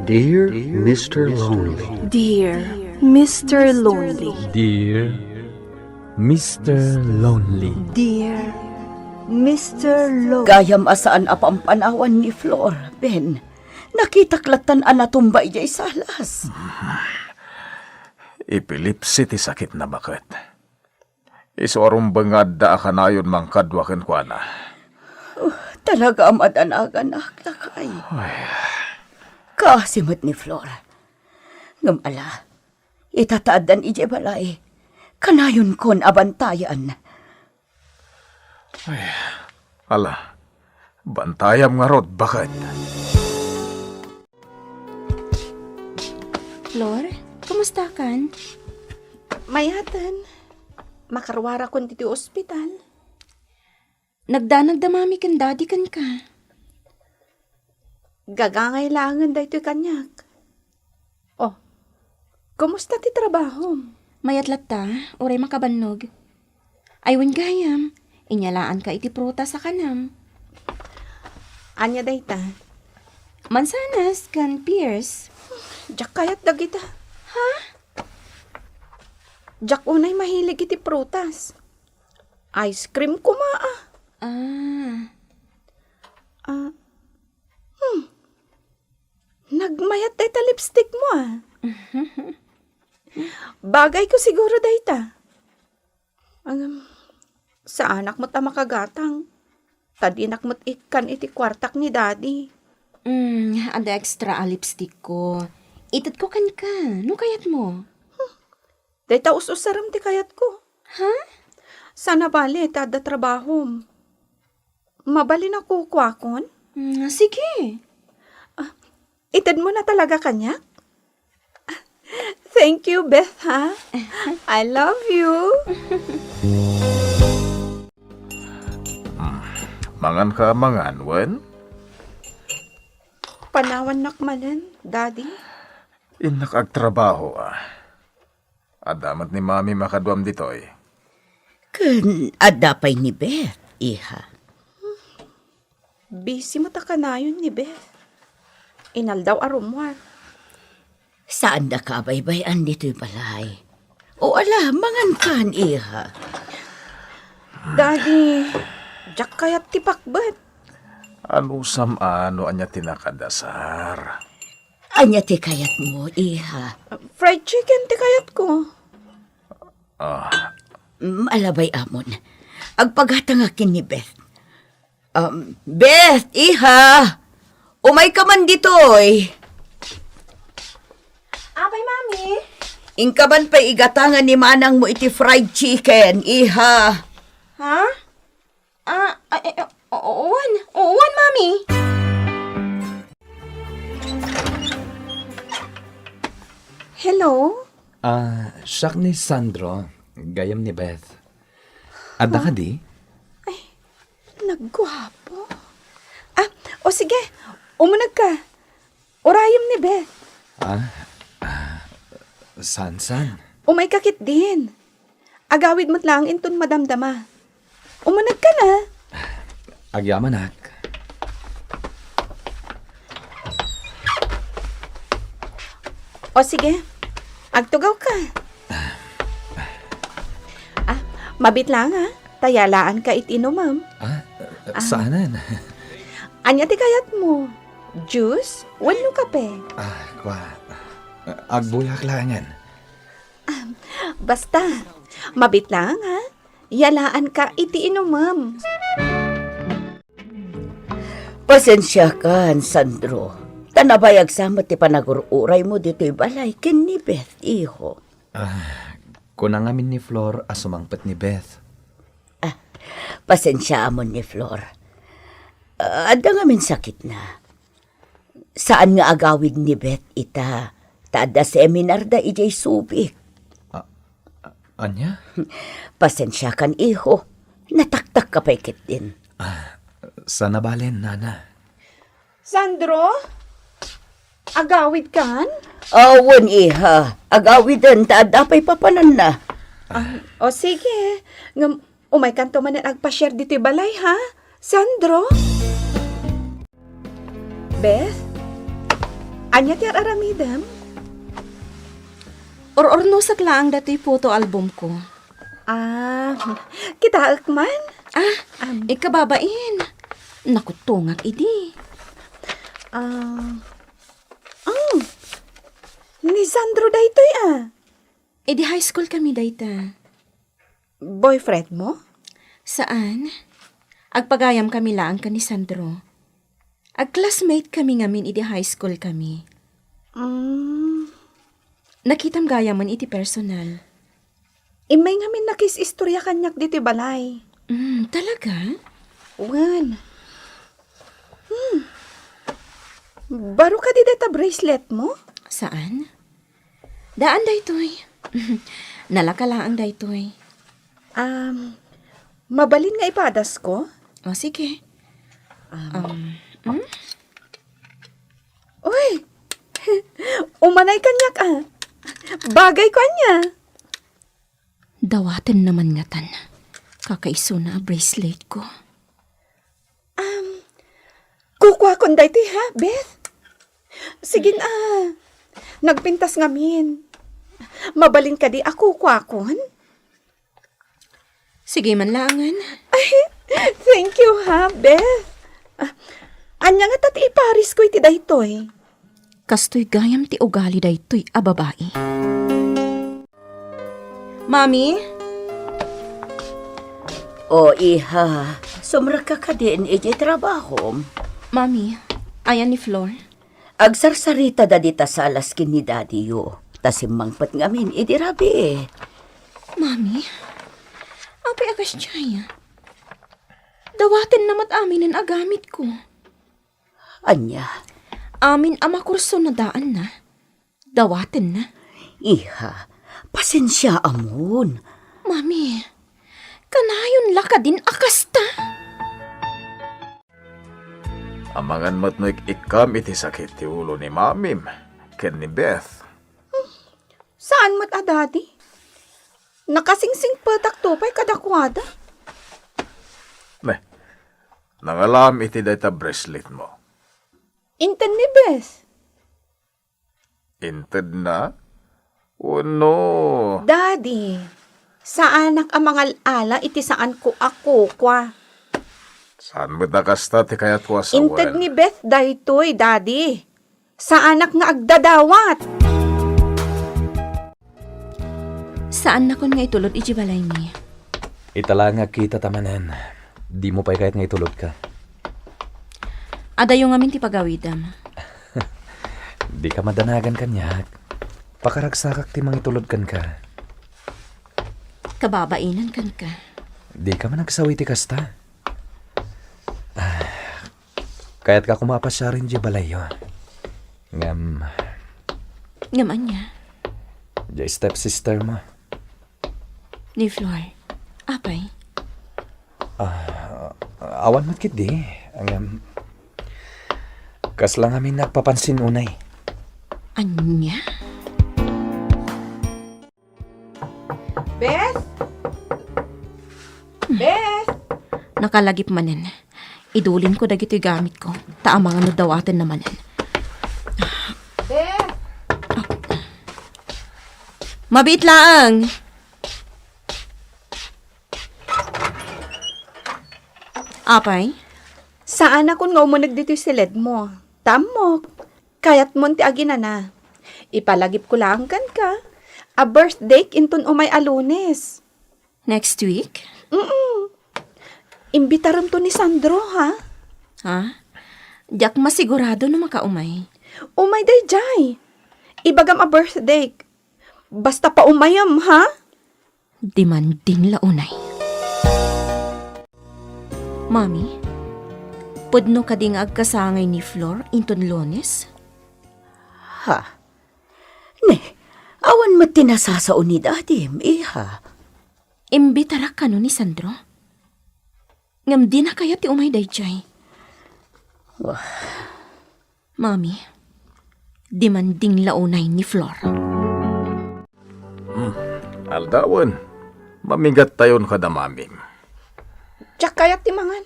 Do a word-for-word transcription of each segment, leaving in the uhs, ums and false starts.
Dear Mister Lonely. Dear Mister Lonely. Dear Mister Lonely. Dear Mister Lonely. Gayam a saan a pampanawan ni Flor, Ben. Nakitak lattan a natumba idiay salas. Epilepsy ti sakitna, baket. Isu a rumbeng nga adda a kanayon mangkadua kenkuana. Oh, talaga a madanaganak, lakay. Ay. Kaasi met ni Flor. Ngem ala, ita ta addan idiay balay, kanayonkon a bantayan. Ay, ala, bantayam ngarud, baket. Flor, kumusta kan? Mayaten. Makaruarakon ditoy ospital. Nagdanag da Mami ken Daddy kenka. Gagangay laengen daytoy kaniak. Oh, kumusta ti trabahom? Mayat latta, uray makabannog. Ay, wen gayam, inyalaanka iti prutas a kanam. Ania dayta? Mansanas ken pears. Diak kayat dagita. Ha? Diak unay mahilig iti prutas. Ice cream koma, ah. Ah. Ah. Hmm. Nagmayat dayta lipstick mo, ah. Bagay ko siguro dayta. Ngem, saanak met a makagatang. Ta dinak met ikkan iti kuartak ni Daddy. Mm, adda extra a lipstick ko. Itedko kenka, no kayat mo. Dayta us-usarem ti kayatko. Ha? Saan a bale ta adda trabahom. Mabalin a kukuakon? Mm, sige. Ah, itedmo na talaga kaniak? Thank you, Beth, ha? I love you. Mm, mangan ka, mangan, wen? Panawannak manen, Daddy. Innak agtrabaho, ah. Adda met ni Mami makaduam ditoy. Ken adda pay ni Beth, iha. Busy met a kanayon ni Beth. Inaldaw a rummuar. Saanda kabaybay-an ditoy balay. O ala, mangan kan, iha. Daddy, diak kayat ti pakbet. Anusam a no ania ti nakadasar? Ania ti kayatmo, iha? Fried chicken ti kayatko. Ah. Mm, alabay amon. Agpagatangak ken ni Beth. Um, Beth, iha! Umayka man ditoy. Apay, Mami? Inka man pay igatangan ni manangmo iti fried chicken, iha. Ha? Ah, ay, ay, o-, o-, uwan. Uwan, Mami. Hello? Ah, siak ni Sandro, gayam ni Beth. Adda kadi? Ay, nagguapo. Ah, o sige, umuneg ka. Urayem ni Beth. Ah, ah, saan, saan? Umayka ketdin. Agawid met laeng inton madamdama. Umuneg ka na. Agyamanak. O sige, agtugaw ka. Ah, mabit laeng, ah. Ta yalaan ka iti inumem. Ah, ah, saanen? Ania ti kayatmo? Juice wenno kape? Ah, kua, agbuyak laengen. Ah, basta, mabit laeng, ha? Yalaan ka iti inumem. Pasensiakan, Sandro. Ta nabayag sa met ti panagur-uraymo ditoy balay ken ni Beth, iho. Ah, kuna ngamin ni Flor a sumangpet ni Beth. Ah, pasensiaamon ni Flor. Ah, adda ngamin sakitna. Saan nga agawid ni Beth ita, ta adda seminarda idiay Subic. Ah, ah, ania? Pasensiakan, iho. Nataktak ka pay ketdin. Ah, saan a balen, nana. Sandro? Agawid kan? Awan, iha. Agawiden ta adda pay papananna. Ah, o sige. Ngem, umaykanto manen agpasiar ditoy balay, ha? Sandro? Beth? Ania ti ar-aramidem? Or-ornosek laeng datoy photo album ko. Ah, kitaek man? Ah, Am. Ikababain. Nakuttungak idi. Ah, mm. Ni Sandro daytoy, ah. Idi high school kami dayta. Boyfriend mo? Saan. Agpagayam kami laeng ken ni Sandro. Ag-classmate kami ngamin idi high school kami. Mm. Nakitam gayamen iti personal. Immay ngamin nakis-istorya kaniak ditoy balay. Mm, talaga? Wen. Hmm. Baro kadi dayta bracelet mo? Saan? Daan daytoy. Nalaka laeng daytoy. Um, mabalin nga ipadasko? O, sige. Um, Um, hmm? Uy! Umanay kaniak, ah. Bagay ko ania. Dawatenna man ngatan. Kakaisuna a bracelet ko. Um, kukuakon daytoy, ha, Beth? Sige na. Nagpintas ngamin. Mabalin kadi a kukuakon? Sige man laengen. Ay, thank you, ha, Beth. Ah, ania ngata ti iparisko iti daytoy? Kastoy gayam ti ugali daytoy a babai. Mami? O, iha, sumrekka kadin iti trabahom? Mami, ayan ni Flor. Agsarsarita dita salas ken ni Daddy-yo, ta simmangpet ngamin idi rabii. Mami, apay a kasdiay? Dawatenna met aminen a gamitko. Ania? Amin a makurso nadaanna. Dawatenna. Iha, pasensiaamon. Mami, kanayon la kadin a kasta? Amangan met no ik-ikkam iti sakit ti ulo ni Mamim ken ni Beth. Saan met a, Daddy? Nakasingsingpetakto pay kadakuada. Ne, nangalam iti dayta bracelet mo. Inted ni Beth. Intedna? Wenno? Daddy, saanak a mangal-ala iti saanko a kukua. Saan met a kasta ti kayatko a sawen? Inted ni Beth daytoy, Daddy. Saanak nga agdadawat. Saannakon nga itulod iti balaymi. Ita la nga agkitata manen, dimo pay kayat nga itulodka. Adayo ngamin ti pagawidem. Dika madanagan kaniak. Pakaragsakak ti mangitulod kenka. Kababainan kenka. Dika man agsaw iti kasta. Ah, kayatka koma a pasiaren diay balayyo. Ngem Ngem ania? Diay stepsister mo. Ni Flor. Apay? Ah, awan met ketdi. Ngem kasla ngamin nga agpapansin unay. Ania? Beth? Beth? Nakalagip manen. Idulinko dagitoy gamitko, ta amangan no dawatenna manen. Beth? Mabiit laeng. Apay? Saanakon nga umuneg ditoy siledmo. Ta ammok, kayatmon ti aginana. Ipalagipko laeng kenka a birthdayk inton umay a Lunes. Next week? Mm. Imbitaremto ni Sandro, ha? Ha? Diak masigurado no makaumay. Umay daydiay. Ibagam a birthdayk. Basta paumayem, ha? Demanding la unay. Mami, pudno kadi nga agkasangay ni Flor inton Lunes? Ha? Ne, awan met ti nasasao ni Dadim, iha. Imbitarak kano ni Sandro? Ngem dina kayat ti umay daydiay. Wah. Mami, demanding la unay ni Flor. Hmm, aldawen, mamigattayon kada mamim. Diak kayat ti mangan.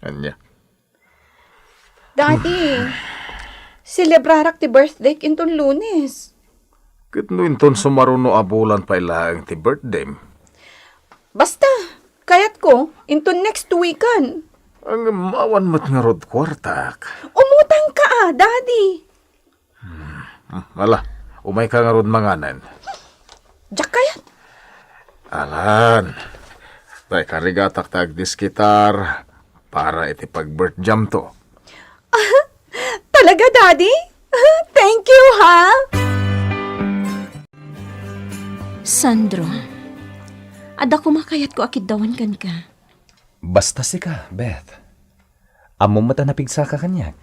Ania? Daddy. Selebrarak ti birthdayk inton Lunes. Ket no inton sumaruno a bulan pay laeng ti birthdayem? Basta, kayatko, inton next weekan. Ngem awan met ngarud kuartak. Umutangka a, Daddy. Hmm, ala, umayka ngarud manganen. Diak kayat. Alan, tay karigatak ta agdiskitar para iti pagbirthdayemto. Talaga, Daddy? Thank you, ha? Sandro, adda koma kayatko a kiddawan kenka. Basta sika, Beth. Ammom met a napigsaka kaniak.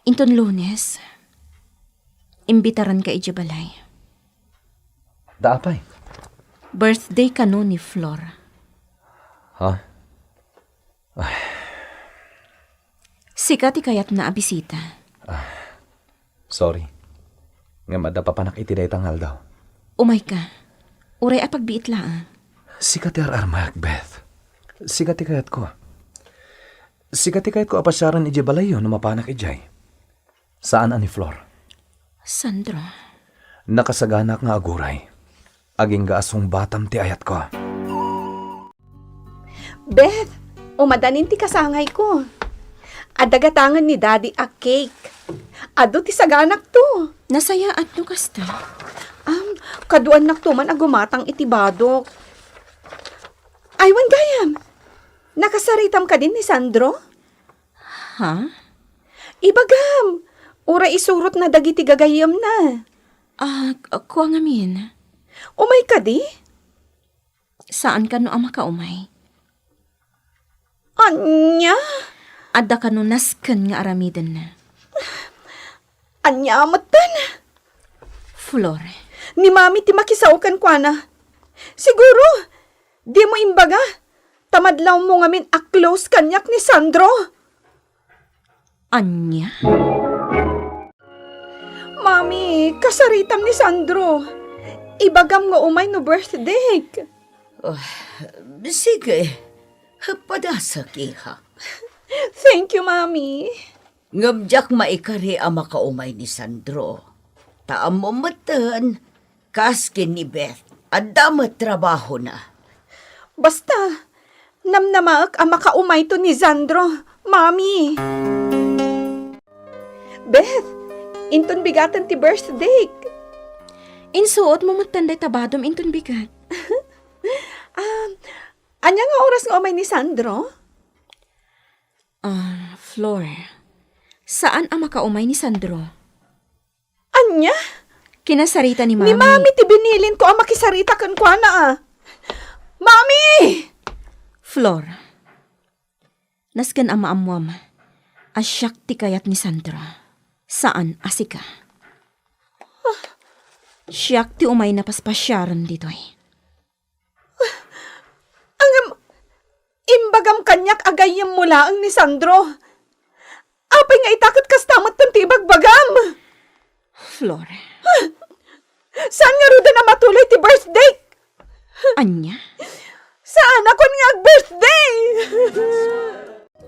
Inton Lunes, imbitaranka idiay balay. Da apay? Birthday kano ni Flor. Ha? Ay. Sika ti kayatna a bisita. Ah, sorry. Ngem adda papanak iti dayta nga aldaw. Umayka. Uray a pagbiit laeng. Sika ti ar-armak, Beth. Sika ti kayatko. Sika ti kayatko a pasiaren idiay balayyo no mapanak idiay. Saan a ni Flor. Sandro. Nakasaganak nga aguray. Agingga a sungbatam ti ayatko. Beth, umadanin ti kasangayko. Adda gatangen ni Daddy a cake. Adu ti saganakto. Nasayaat no kasta. Am, kaduannakto man a gumatang iti badok. Aywan gayam. Nakasaritam kadin ni Sandro? Ha? Ibagam, uray isurotna dagiti gagayyemna. Ah, kua ngamin. Umay kadi? Saan kano a makaumay? Ania? Adda kano nasken nga aramidenna? Ania metten? Flor. Ni Mami ti makisao kenkuana. Siguro, dimo imbaga, ta madlawmo ngamin a close kaniak ni Sandro. Ania? Mami, kasaritam ni Sandro. Ibagam nga umay no birthdayk. Oh, sige. Padasek, iha. Thank you, Mami. Ngem diak maikari a makaumay ni Sandro. Ta ammom metten, kas ken ni Beth, adda met trabahona. Basta, namnamaek a makaumayto ni Sandro, Mami. Beth, inton bigaten ti birthdayk. Insuotmo metten dayta badom inton bigat. Ah, ania nga oras nga umay ni Sandro? Ah, Flor, saan a makaumay ni Sandro. Ania? Kinasarita ni Mami. Ni Mami ti binilinko a makisarita kenkuana, a. Mami! Flor, nasken a maammuam a siak ti kayat ni Sandro, saan a sika. Siak ti umayna paspasiaren ditoy. Ngem, imbagam kaniak a gayyemmo laeng ni Sandro. Apay nga ita ket kasta metten ti ibagbagam? Flor. Saan ngaruden a matuloy ti birthdayk? Ania? Saan a kua nga ag-birthday?